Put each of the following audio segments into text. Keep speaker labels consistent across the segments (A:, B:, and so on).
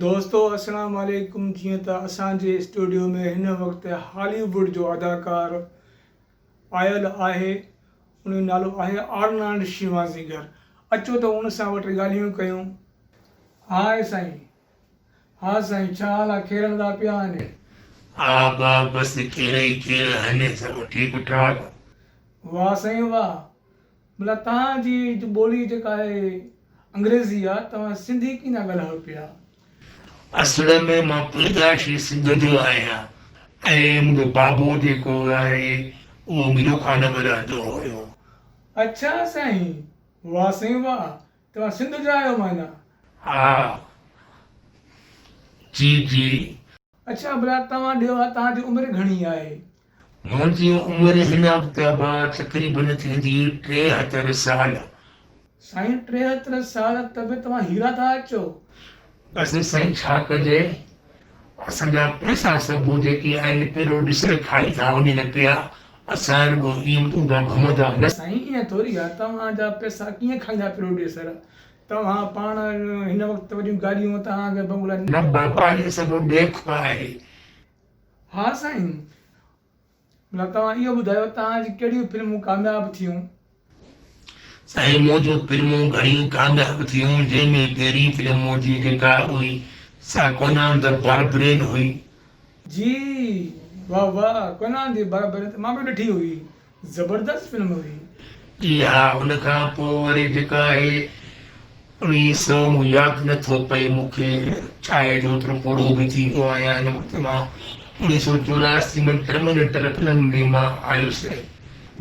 A: دوستو السلام عليڪم جيئن ته اسان جي اسٽوڊيو ۾ هن وقت هالي ووڊ جو اداڪار آيل آهي ان جو نالو آهي آرنالڊ شوازيگر اچو ته ان سان وٽ ڳالهيون ڪيون. هاء سائين ها سائين ڇا حال آ خير لڳا پيا آهن.
B: ها با بس خير ئي خير آهن سڀ ٺيڪ ٺاڪ.
A: واه سائين واه مطلب توهان جي ٻولي جيڪا آهي انگريزي آ توهان سنڌي ڪيئن ٿا ڳالهايو پيا.
B: اصل ۾ مان پيدائشي سنڌ جو آهيان ۽ منهنجو بابو جيڪو آهي اهو ميرو خان ۾ رهندو هيو.
A: اڇا سائين واه سائين واه توهان سنڌ جا آهيو معنيٰ.
B: ها جي جي.
A: اڇا ڀلا توهان ڏيو ها توهان جي عمر گهڻي آهي.
B: منهنجي عمر هن وقت به تقريبن ٿيندي 73 سال.
A: سائين 73 سال ته به توهان هيرا ٿا اچو.
B: بس سائين ڇا ڪجي اسان جا پئسا سڀ جيڪي آهن پروڊيوسر کائي ٿا وڃن پيا اسان رڳو ائين اونڌا گهمندا نه.
A: سائين ائين ٿوري آ توهان جا پئسا ڪيئن کائيندا پروڊيوسر توهان پاڻ هن وقت وڏيون گاڏيون توهان کي بنگلا.
B: نه بابا هي سڀ ڏيک آهي.
A: ها سائين ڀلا توهان اهو ٻڌايو توهان جي ڪهڙيون فلمون ڪامياب ٿيون؟
B: سائين منهنجون فلمون گهڻيون ڪامياب ٿيون جنهن ۾ پهرين فلم منهنجي جيڪا هئي سا ڪونان the باربرين هئي.
A: جي واه واه ڪونان the باربرين ته مان به ڏٺي هئي زبردست فلم هئي.
B: جي ها ان کان پوء وري جيڪا آهي 1900 مون ياد نه ٿو پئي مون کي ڇا آهي جو اوترو پوڙهو به ٿي ويو آهيان هن وقت مان 1984 ۾ ٽرمينيٽر فلم ۾ مان آيس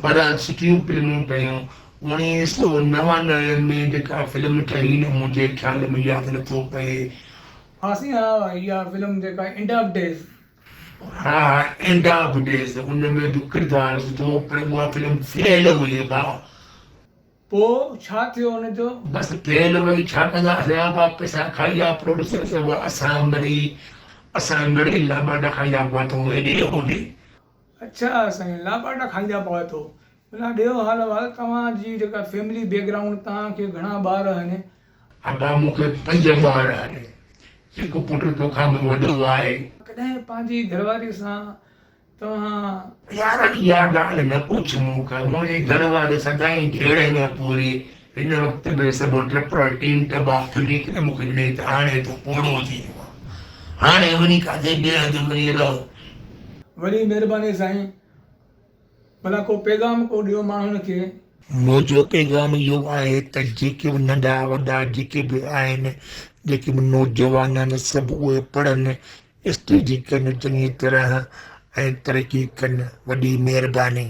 B: بهرحال سٺيون فلمون ٺهيون 1999 ۾ جيڪا فلم ٺهي نه منهنجي خيال ۾ ياد نه ٿو پئي.
A: ها سائين ها اها فلم جيڪا اينڊ آف ڊيز.
B: ها ها اينڊ آف ڊيز ان ۾ به ڪردار سٺو پر اها فلم فيل هئي ڀاء.
A: پوء ڇا ٿيو ان جو؟
B: بس فيل وئي ڇا ڪندا اسان جا پئسا کائي ويا پروڊيوسر سڀ اسان مڙئي اسان مڙئي لاٻاٽا کائيندا پاتو هيڏي هوڏي.
A: اڇا سائين لاٻاٽا کائيندا پاتو ڀلا ڏيو حال احوال توهان جي جيڪا فيملي بيڪ گرائونڊ توهان کي گهڻا ٻار آهن؟
B: ابا مون کي پنج ٻار آهن هڪ پٽ توکان به وڏو آهي.
A: ڪڏهن پنهنجي گهرواري سان توهان.
B: يار اها ڳالهه نه پڇ مون کان، منهنجي گهر واري سدائين جهيڙي ۾ پوري، هن وقت به سڀ ٽپڙ ٽين ٽٻا ڦري ڪري مون کي ڏني ته هاڻي تون پوڙهو ٿي ويو آهين، هاڻي وڃي ڪاٿي ٻئي هنڌ وڃي رهه.
A: وڏي مهرباني سائين. ڀلا ڪو پيغام ڪو ڏيو ماڻهن کي.
B: منهنجو پيغام اهو آهي ته جيڪي به ننڍا وڏا جيڪي به آهن، جيڪي به نوجوان آهن سڀ اهي پڙهن، اسٽڊي ڪن چڱي طرح ۽ ترقي ڪن. وڏي مهرباني.